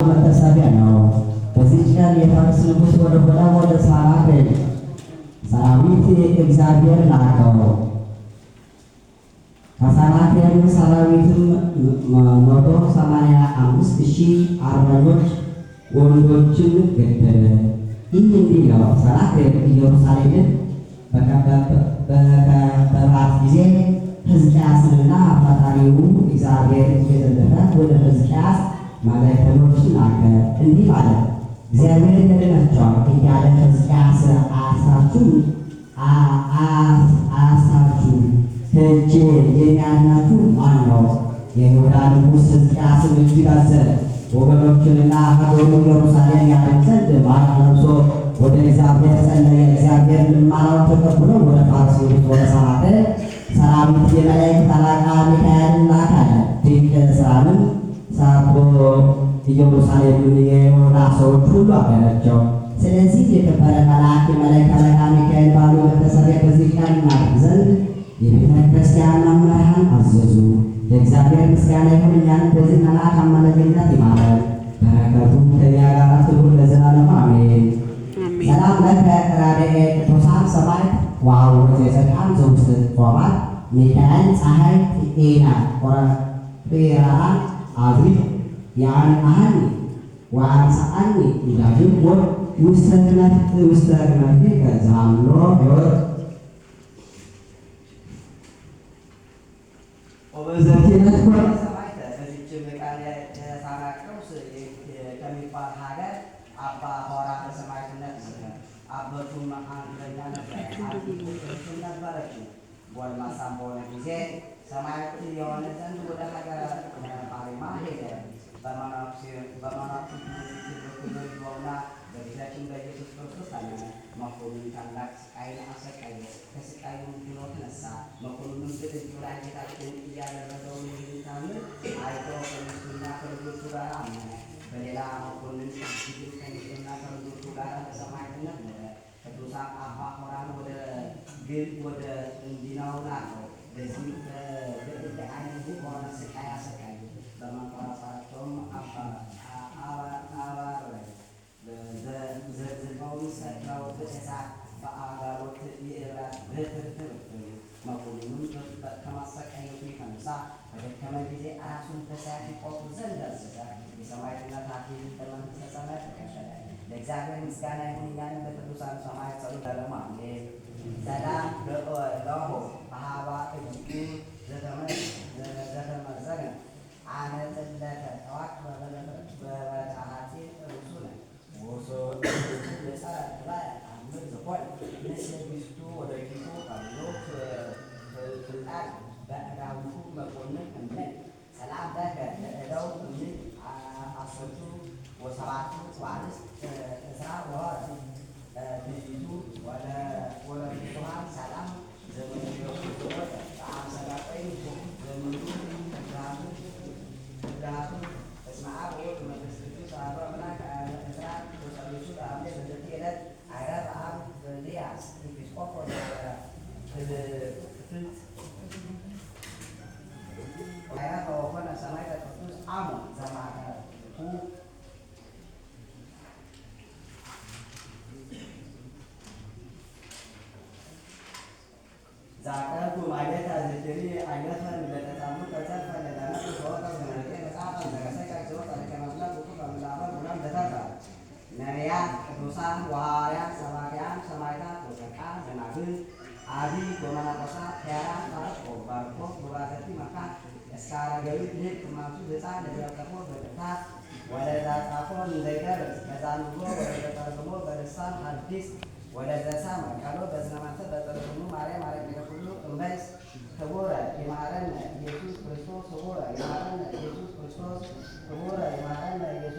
መታሰቢያ ነው። በዚህች ቀን የፋርስ ንጉሥ ወደ ሆነ ወደ ሳራፌል ሰራዊት እግዚአብሔር ላከው። ከሳራፌል ሰራዊትም 185,000 አርበኞች ወንዶችን ገደለ። ይህ እንዲህ ነው። ሰናክሬም ኢየሩሳሌምን በከበባት ጊዜ ሕዝቅያስንና ፈጣሪው እግዚአብሔር እየዘለፈ ወደ ሕዝቅያስ መልእክተኞችን ላከ። እንዲህ አለ፣ እግዚአብሔር ያድናቸዋል እያለ ሕዝቅያስ አያሳችሁ፣ ከእጄ የሚያድናችሁ ማን ነው? የይሁዳ ንጉሥ ሕዝቅያስም እጅግ አዘነ። ወገኖቹንና ሀገሩን ኢየሩሳሌም ያድን ዘንድ ማቅ ለብሶ ወደ እግዚአብሔር ጸለየ። እግዚአብሔር ልመናውን ተቀብሎ ወደ ፋርስ ንጉሥ ወደ ሰናክሬም ሰራዊት የመላእክት አለቃ ሚካኤልን ላከ። ድንቅ ሥራንም ሰርቶ ኢየሩሳሌምን የይሁዳ ሰዎች ሁሉ አዳናቸው። ስለዚህ የከበረ መልአክ የመላእክት አለቃ ሚካኤል ባሉ መታሰቢያ በዚህ ቀን እናደርግ ዘንድ የቤተ ክርስቲያን መምህራን አዘዙ። ለእግዚአብሔር ምስጋና ይሁን፣ እኛንም በዚህ መልአክ አማላጅነት ይማረን፣ በረከቱ ከእኛ ጋር ትኑር ለዘላለሙ አሜን። ሰላም ለከ ረድኤ ቅዱሳን ሰማዕት ወሐውርት የጸድቃን ዘውስተ ጾማት ሚካኤል ፀሐይ ጤና ቆራን አዝሪት የአንአኒ ወአንስአኒ እንዳግም ሞት ውስተ ክነፊከ ዘሃሎ ሕይወት። ወበዛቲ ዕለት ኮነ ሰማዕተ። በዚህችም ቀን ሳናቅሮስ ከሚባል ሀገር አባ ሆራ በሰማዕትነት ሞተ። አባቱም አንጥረኛ ነበረ፣ አንዲት እህትም ነበረችው። ጎልማሳም በሆነ ጊዜ ሰማዕት የሆነ ዘንድ ወደ ሀገረ ባሪማ ሄደ። በመነኩሴ በኩል በጌታችን በኢየሱስ ክርስቶስ አመነ። መኮንኑ ታላቅ ስቃይን አሰቃየው። ከስቃዩም ድኖ ተነሳ። መኮንኑም በእጁ ላይ ጌታችን እያደረገውን ይህን ተአምር አይቶ ከሚስቱና ከልጆቹ ጋር አመነ። በሌላ መኮንን እጅግም ከሚስቱና ከልጆቹ ጋር በሰማዕትነት ሞተ። ቅዱሳን አባ ሆራን ወደ ግን ወደ እንዲናው ላከው። በዚህም በእንዲህ አይነት በሆነ ስቃይ አሰቃዩ። በማንቆራቆራቸውም አባረረ። ዘግዝቀውም ሰቅለው በእሳት በአጋሮት የእብራት በትር ተበተኑ። መኮንኑም ከማሰቃየቱ የተነሳ በደከመ ጊዜ ራሱን በሰይፍ ይቆርጡ ዘንድ አዘዘ። የሰማዕትነት አክሊል በመንግሥተ ሰማያት ተቀበለ። ለእግዚአብሔር ምስጋና ይሁን፣ እኛንም በቅዱሳን ሰማዕታት ጸሎት ይማረን፣ አሜን። ሰላም ለሆ በሃባ እግዚኡ ዘተመዘገ አነጥለተ ተዋክበ በበታሐቲ ርሱነ ወሶ የጸረ ትባዕ ተአምር ዘኮነ ምስለ ሚስቱ ወደቂቁ ቀብሎ ፍልጣን በእዳዊቱ መኮንን እምነት። ሰላም ለከ ለእደው እምነት 17 ወአንስት እስራ ወወር ትይቱ ወለብዙሃን ሰላም ዘመኑ በአምሳለ ዘመኑ ቅዳቱ እስመ አብ ወወልድ ወመንፈስ ቅዱስ አሐዱ አምላክ አመ ዕስራ ወሰሉሱ ለሐምሌ በዛቲ ዕለት ዐረፈ አብ ኤልያስ ኤጲስቆጶስ ክፍልት ዐረፈ ወኮነ ሰማዕተ ቅዱስ አሞን ዘማእከልኩ። ዛቀርኩ ማኅሌተ ዝክሪ አለፈ ለተጻሙ ተጸፈ ለዘነሱ ተወከ ዘመንቴ መጽሐፈ ዘገሰቀ እግዚኦ ጸድቀ መዝነት ውቁፍ አምላፈ ጉላም ዘተርፈ ነቢያት ቅዱሳን ወሐዋርያት ሰባክያን ሰማዕታት ወጻድቃን ደናግል አቢ ወመነኮሳት ሄራን ባርኮ ባርኮ ጉባዘቲ መካን እስከ አረጋዊ ልቅ ማንሱ ህፃን ለዘረቀፎ በቅርታት ወለዛ ጻፎ እንዘይደርስ ለዛንብቦ ወለዘተርጉሞ በልሳን ሐዲስ ወለዘሰምዐ ቃሎ በእዝነ መንፈስ በጸሎተ ማርያም አረቂተ ኩሉ እምበይስ ክቡረ ይምሐረነ ኢየሱስ ክርስቶስ፣ ክቡረ ይምሐረነ ኢየሱስ ክርስቶስ፣ ክቡረ ይምሐረነ ኢየሱስ